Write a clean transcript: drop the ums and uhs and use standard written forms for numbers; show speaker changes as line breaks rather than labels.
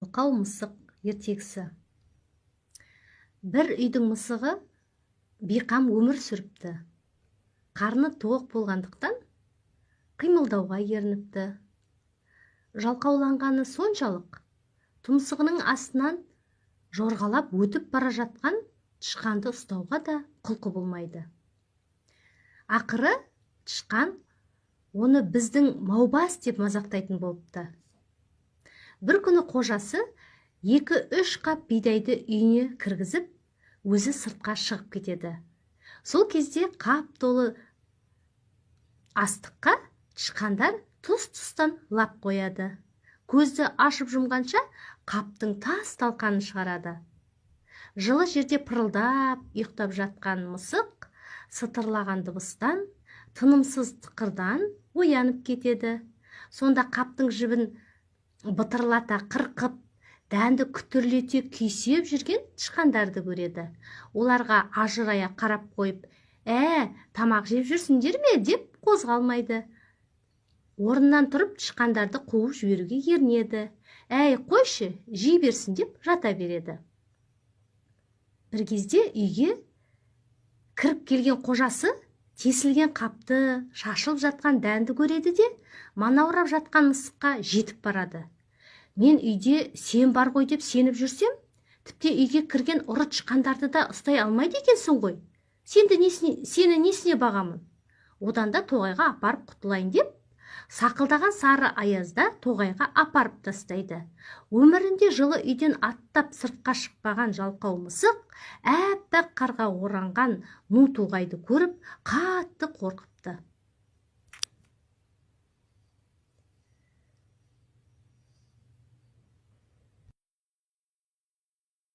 Жалқау мысық ертегісі. Бір үйдің мысығы бейқам өмір сүріпті. Қарны тоқ болғандықтан қимылдауға ерініпті. Жалқауланғаны соншалық, тұмсығының астынан жорғалап өтіп бара жатқан тышқанды ұстауға да құлқы болмайды. Ақыры тышқан оны біздің маубас деп мазақтайтын болыпты. Бір күні қожасы 2-3 қап бидайды үйіне кіргізіп, өзі сыртқа шығып кетеді. Сол кезде қап толы астыққа тышқандар тұс-тұстан лап қояды. Көзді ашып жұмғанша қаптың тас талқанын шығарады. Жылы жерде пырылдап ұйықтап жатқан мысық сытырлаған дыбыстан, тынымсыз тықырдан оянып кетеді. Сонда қаптың жібін бытырлата қырқып, дәнді күтірлете күйсеп жүрген тышқандарды көреді. Оларға ажырая қарап қойып, тамақ жеп жүрсіңдер ме деп қозғалмайды. Орнынан тұрып тышқандарды қуып жіберуге ерінеді. Әй, қойшы, жей берсін деп жата береді. Бір кезде үйге кіріп келген қожасы тесілген қапты, шашылып жатқан дәнді көреді де, манаурап жатқан мысыққа жетіп барады. Мен үйде сен бар ғой деп сеніп жүрсем, тіпті үйге кірген ұры тышқандарды да ұстай алмайды екенсің ғой. Сені несіне бағамын? Одан да тоғайға апарып құтылайын деп, сақылдаған сары аязда тоғайға апарып тастайды. Өмірінде жылы үйден аттап сыртқа шықпаған жалқау мысық әппақ қарға оранған ну тоғайды көріп қатты қорқыпты.